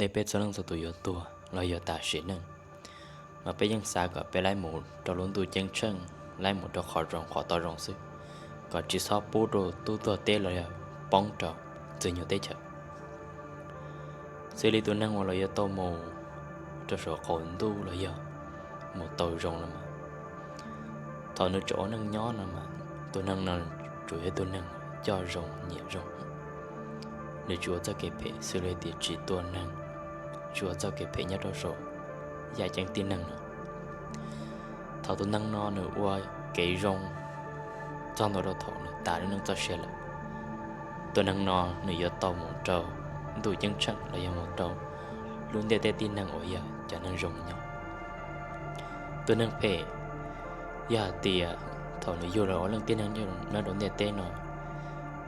Peb txhua leej txhua tus yuav tuag los yog tas sim neej, mas peb yeej xav kom peb laib mus rau lub ntuj ceeb tsheej, laib mus rau qhov zoo qhov tau zoo xwb, kom tsis txhob pub rau tub tuag teb los yog poob rau ntxwg nyuag teb chaws. Xws li tus neeg uas los yuav tau mus rau saum qaum ntuj los yog mus tau zoo no mas, thaum nws tseem ua neej nyob no mas, tus neeg no tsuas yog tus neeg coj zoo nyiam zoo. Nws tsis ua txoj kev phem, xws li tias tsis tua neeg, tsis ua txoj kev phem nyob rau saum yam ceeb tib neeg no. Thaum tus neeg no nws ua kev zoo txog ntua rau thaum nws tas lub neej txoj sia lawm, tus neeg no nws yuav tau mus rau ntuj ceeb tsheej los yog mus rau lub ntiaj teb tib neeg uas yog cov neeg zoo nyob. Tus neeg phem, yog hais tias thaum nws yug los ua leej tib neeg nyob rau ntiaj teb no,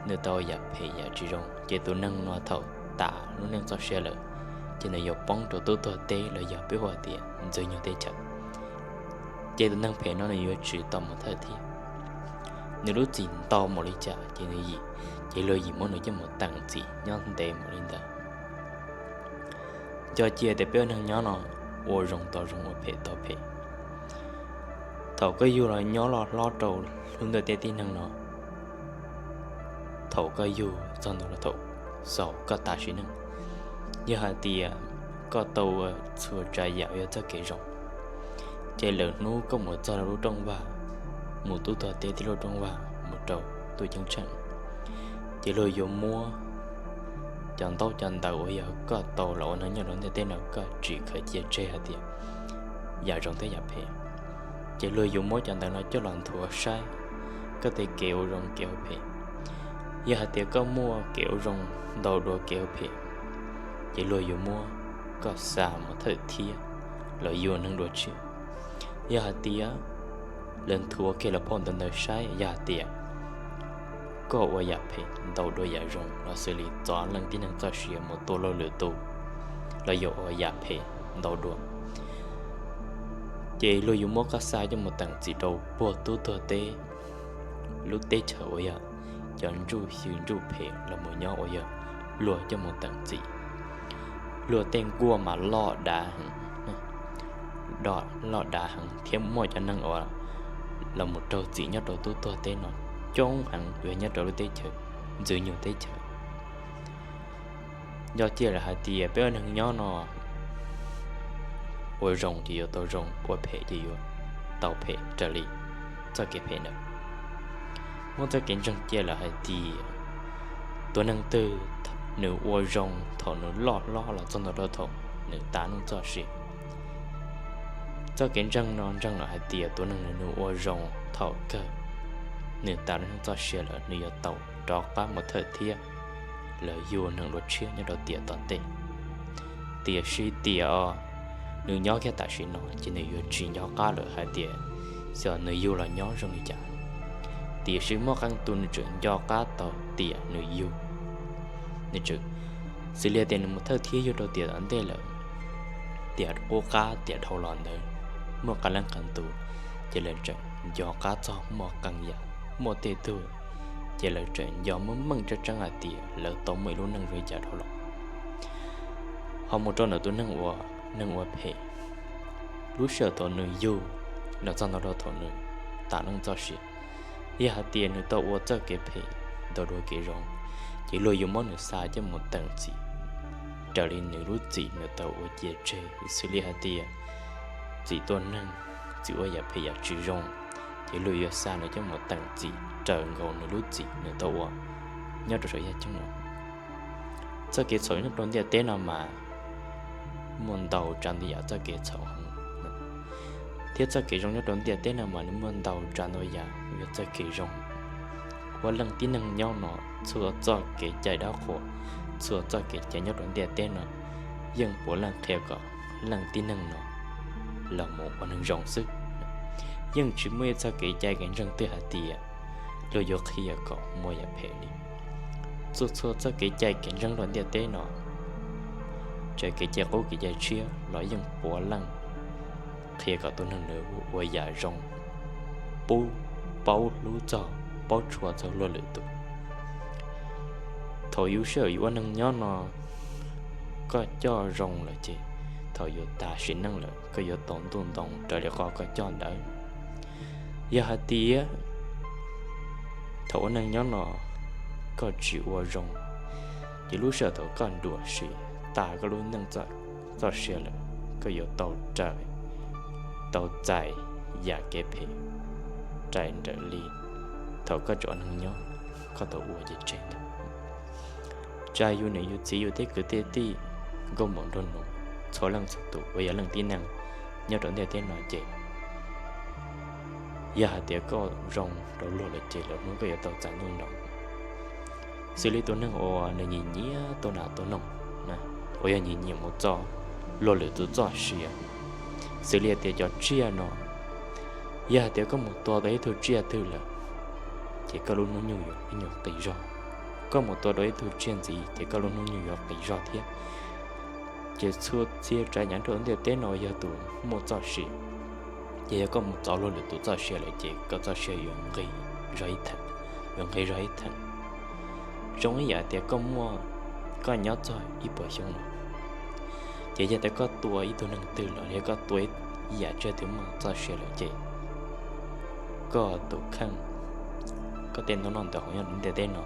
nws tau yam phem yam tsis zoo, ces tus neeg no thaum tas lub neej txoj sia lawm, ces nws yuav poob rau tub tuag teb los yog peb hu tias ntxwg nyuag teb chaws. Ces tus neeg phem no nws yuav tsis tau mus thawj thiab. Nws lub txim ntau npaum li cas ces nws yim, ces luag yim muab nws coj mus teem txim nyob ntev npaum li ntawd. Nco cia tias peb ua neeg nyob no, ua zoo tau zoo, ua phem tau phem. Thaum koj yug los nyob loj hlob rau lub ntiaj teb tib neeg no, thaum koj yug txog ntua rau thaum xaus koj tas sim neej, yog hais tias koj tau ua txhua tsav yam yog txoj kev zoo, ces lwm hnub koj mus txog rau lub rooj vag, mus tub tuag teb tib lub rooj vag mus rau ntuj ceeb tsheej, ces luag yuav muab cov ntaub cov ntawv uas yog koj tau los ua neeg nyob rau ntiaj teb no koj tsis khaws cia tseg hais tias yam zoo thiab yam phem, ces luag yuav muab cov ntawv no coj los nthuav saib koj tej kev ua zoo kev ua phem. Yog hais tias koj muaj kev ua zoo ntau dua kev ua phem, ces luag yuav muab koj xa mus thawj thiab los yug neeg dua tshiab. Yog hais tias lawv nthuav kiag lawv phau ntawv ntawd saib, yog hais tias koj ua yam phem ntau dua yam zoo los xws li txov leej tib neeg txoj sia mus tua luag lwm tus, los yog ua yam phem ntau dua, ces luag yuav muab koj xa coj mus teem txim rau puag tub tuag teb lub teb chaws uas yog cov ntsuj xyw ntsuj phem los mus nyob uas yog luag coj mus teem txim. Luag tej nkuaj mas loj dav heev, loj dav heev thiab muaj cov neeg uas los mus raug txim nyob rau tub tuag teb no coob heev uas yog nyob rau lub teb chaws ntxwg nyuag teb chaws. Nco cia lawm hais tias peb ua neeg nyob no, ua zoo ces yuav tau zoo, ua phem ces yuav tau phem raws li txoj kev phem ntawd. Muab txoj kev ntseeg cia lawm hais tias tus neeg twg nws ua zoo thaum nws loj hlob los txog ntua rau thaum nws tas neej txoj sia, txoj kev ntseeg no ntseeg lawm hais tias tus neeg nws ua zoo thaum kawg, nws tas lub neej txoj sia lawm nws yuav tau rov qab mus thawj thiab los yug neeg dua tshiab nyob rau tiam tom ntej. Tiam sis tiam nws nyob kiag tam sim no ces nws yuav tsis nco qab lawm hais tias xyov nws yug los nyob zoo li cas. Tiam sis muaj qee tus nws tseem nco qab tau tiam nws yug, nws tseem, xws li tias nws mus thawj thiab yug rau tiam tom ntej lawm, tiam qub qab tiam dhau los ntawd, muaj qee leej qee tus, ces lawv tseem nco qab txog muaj qee yam, muaj tej tug, ces lawv tseem nco meej meej tseeb tseeb hais tias lawv tau muaj ib lub neej zoo li cas dhau los. Ho mus rau ntawm tus neeg ua, neeg ua phem, lub sij hawm thaum nws yug los txog ntua rau thaum nws tas neej txoj sia, yog hais tias nws tau ua txoj kev phem ntau dua kev zoo, ces luag yuav muab nws xa coj mus teem txim raws li nws lub txim nws tau ua cia tseg, xws li hais tias txim tua neeg, txim ua yam phem yam tsis zoo, ces luag yuav xa nws coj mus teem txim raws nkaus nws lub txim nws tau ua nyob rau saum yaj ceeb no. Txoj kev txhaum nyob rau ntiaj teb no mas muaj ntau tsav ntau yam txoj kev txhaum heev, thiab txoj kev zoo nyob rau ntiaj teb no mas nws muaj ntau tsav ntau yam yog txoj kev zoo. Ua leej tib neeg nyob no, txhua txoj kev cai dab qhuas, txhua txoj kev cai nyob rau ntiaj teb no yeej puav leej qhia kom leej tib neeg no los mus ua neeg zoo xwb. Yeej tsis muaj ib txoj kev cai kev ntseeg twg hais tias luag yuav qhia kom muaj yam phem li. Txhua txhua txoj kev cai kev ntseeg rau ntiaj teb no, txawm kev cai qub kev cai tshiab los yeej puav leej qhia kom tus neeg nws ua yam zoo, pub, paub hlub txog, paub tshua txog luag lwm tus. Thaum yus sij hawm yus ua neeg nyob no, Koj coj zoo lawm ces thaum yus tas sim neej lawm koj yuav tau ntuj ntoo raws li qhov koj coj ntawd. Yog hais tias thaum ua neej nyob no koj tsis ua zoo, ces lub sij hawm thaum koj nruam sim tas koj lub neej txoj sia lawm, koj yuav tau raws, tau txais yam kev phem raws nraim li thaum koj tseem ua neej nyob koj tau ua ces tseg ntag. Tsa yus niam yus txiv yus tej kwv tej tij, nkauj muam nraug nus, txhua leej txhua tus uas yog leej tib neeg nyob rau ntiaj teb no ces yog hais tias koj zoo rau luag lawm ces lwm hnub koj yuav tau txais ntuj ntoo. Xws li tus neeg uas nws nyiam nyiam tua nas tua noog, uas yog nyiam nyiam mus txo luag lwm tus txoj sia, xws li hais tias cov tsiaj no, yog hais tias koj mus tua tau ib tug tsiaj twg lawm, ces koj lub hnub nyoog yuav ib nyuag qis zog. Koj mus tua tau ib tug tsiaj ntxiv ces koj lub hnub nyoog yuav qis zog thiab. Ces txhua txhia tsav yam nyob rau ntiaj teb no yog tus muaj txoj sia, ces yog koj mus txov luag lwm tus txoj sia lawm ces koj txoj sia yuav nqis zog ib theem, yuav nqis zog ib theem. Zoo ib yam tias koj muaj, koj nyob txog ib puas xyoo lawm, ces yog tias koj tua ib tug neeg twg los yog koj tua ib yam tsiaj twg muaj txoj sia lawm ces koj tus kheej, koj tej ntaub noj ntawm hauv nyob ntiaj teb no,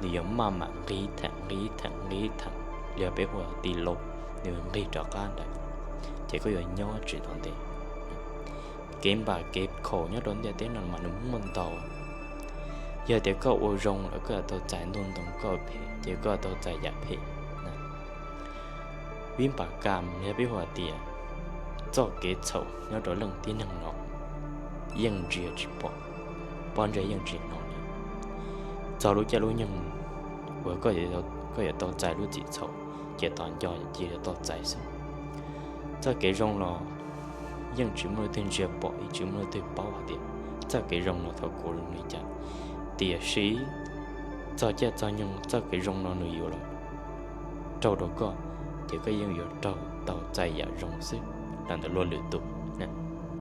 nws yuav maj mam nqis theem nqis theem nqis theem li peb hu ua ti lo, nws nqis rov qab ntawd, ces koj yuav nyob tsis tau ntev. Kev npam kev khaum nyob rau ntiaj teb no mas nws muaj ntau. Yog tias koj ua zoo lawm koj yuav tau txais ntuj ntoo, koj phem ces koj yuav tau txais yam phem. Vib npam kam yog peb hu hais tias txoj kev txhaum nyob rau leej tib neeg no yeej ntsia tsis pom, pob ntseg yeej tsis hnov li. Txog lub caij lub nyoog uas koj yuav tau txais lub txim txhaum ces tos nco cia li tau txais xwb. Txoj kev zoo los yeej tsis muaj leej twg ntsia pom, yeej tsis muaj leej twg paub hais tias txoj kev zoo no thaum kuv zoo li cas. Tiam sis txog caij txog nyoog txoj kev zoo no nws yuav los raug rau koj, ces koj yeej yuav raug tau txais yam zoo xwb los ntawm luag lwm tus.